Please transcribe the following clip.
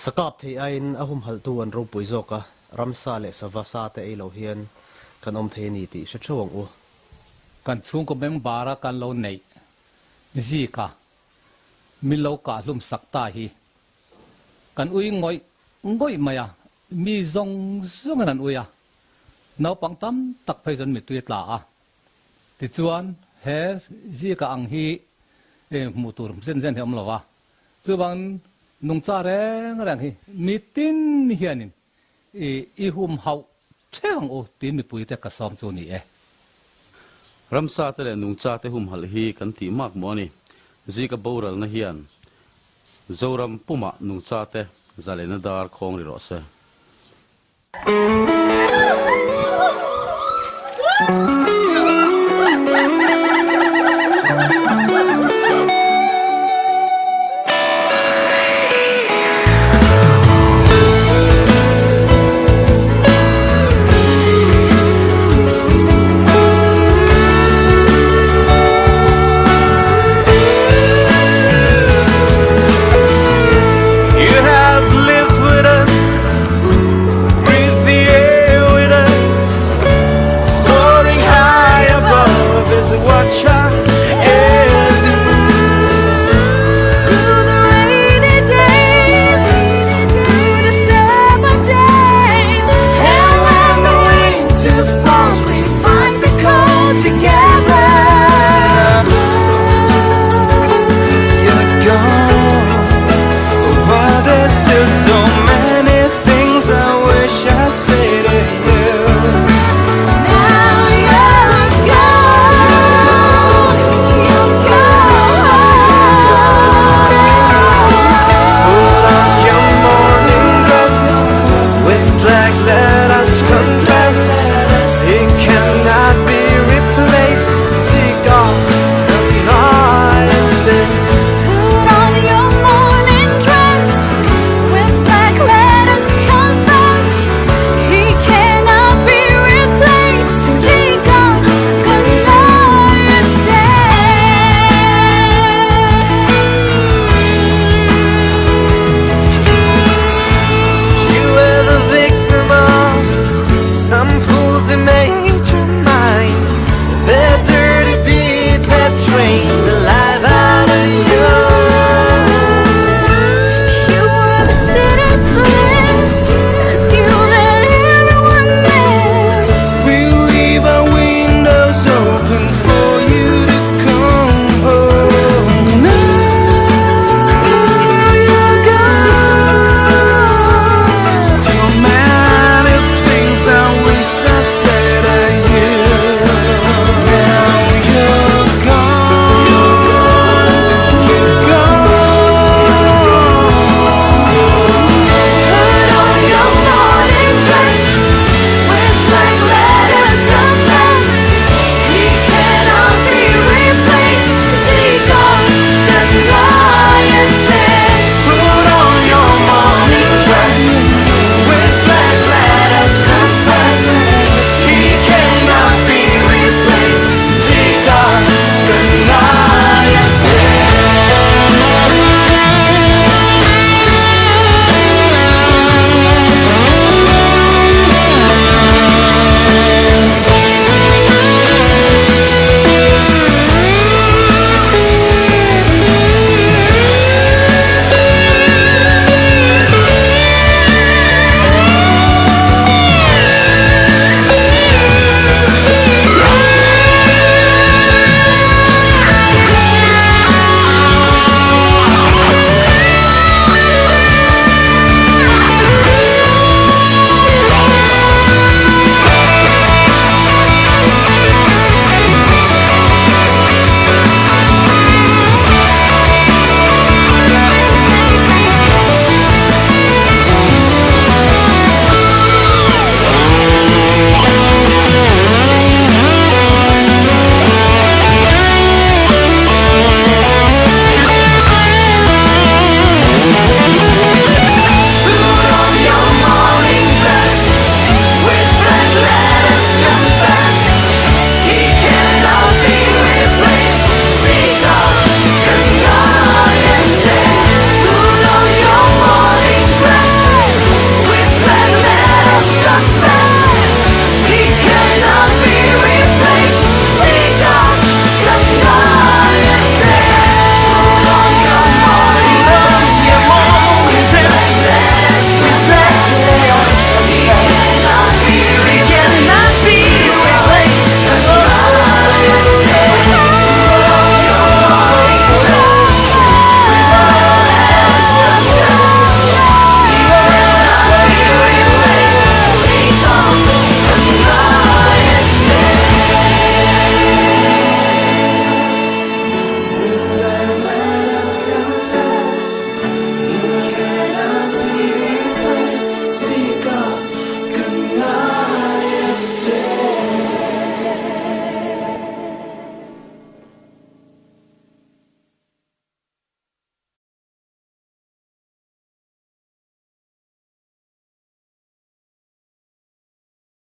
Sakap thei aiin a humhalhtu an ropui zawk a, ramsa leh sava sa te ei lo hian kan awm thei a ni tih hre theuh ang u. Kan chhungkaw bengbara kan lo neih zika min lo kah hlum sak ta hi kan ui ngawih ngawih mai a, mi zawng zawngin an ui a, naupang tam tak phei chuan mittui a tla a. Tichuan he zika ang hi hmuh tur zen zen hi a awm lo a, chuvang nungcha reng reng hi mitin hianin i hum hauh theuh ang u tiin mipuite ka sawm chu a ni e. Ramsa te leh nungcha te humhalh hi kan tih mak maw a ni. Zika boralna hian Zoram pumah nungcha te zalena dar khawng ri rawh se. You have lived with us, breathed the air with us, soaring high above is watcher every move. Through the rainy days, through the summer days, and when the winter falls, we fight the cold together. You're gone. While there's still so many things I wish I'd say to you. Now you're gone, you're gone. Put on your morning dress with drags.